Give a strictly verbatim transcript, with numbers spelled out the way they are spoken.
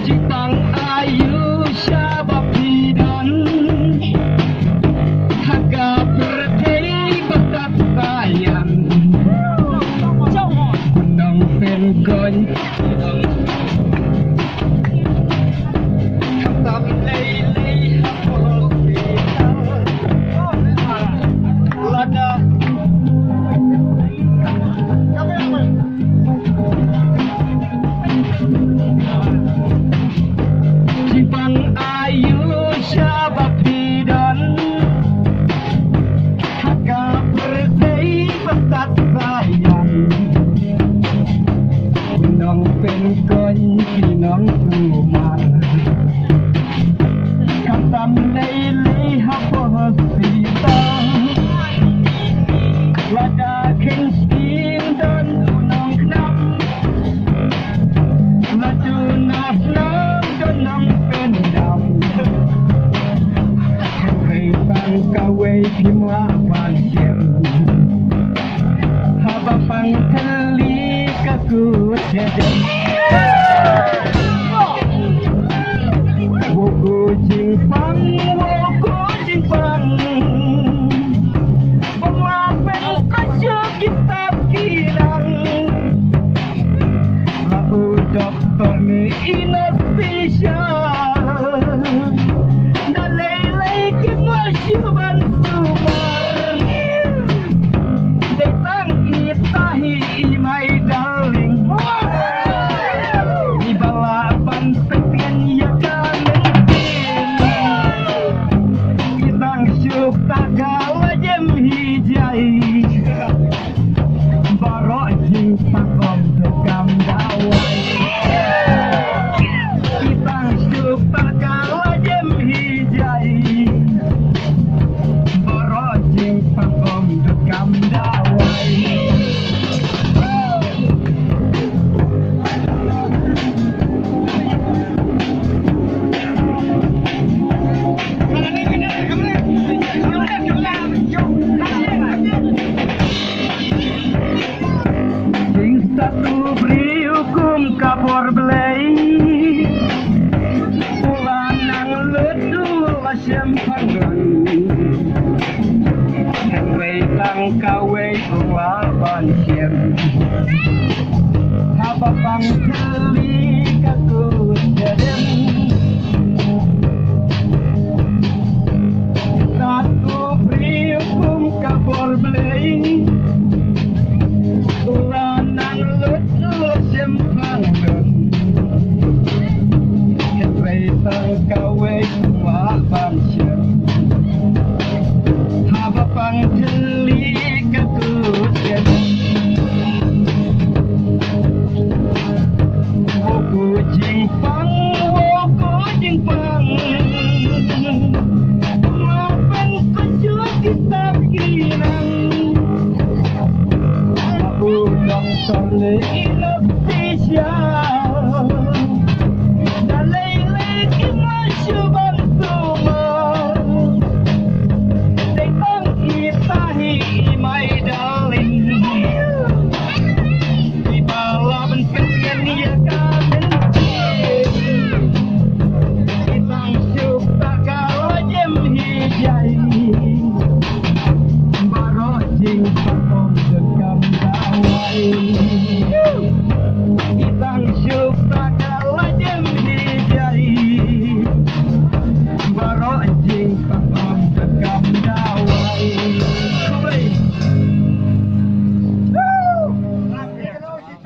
Jingpang aïu shaba phi don ha ka pyrthei ba tat ba ïam. Nongpynkoit Jingpang aïu shaba phi don ha ka pyrthei ba tat ba ïam. Nongpynkoit ki nongtumar, khamtam lei lei hapoh hospital. Lada kheiñ sting don u nongkhnam, lada u nongkhnam don nongpyndam. Kawei tang kawei phim lah ban shem. Haba pang thylli ka kut ka jem. Wo ko jingpang, wo ko jingpang. Ba ma pynkoit shuh ki tap ki nang. La u doktor ne i nurse pisa.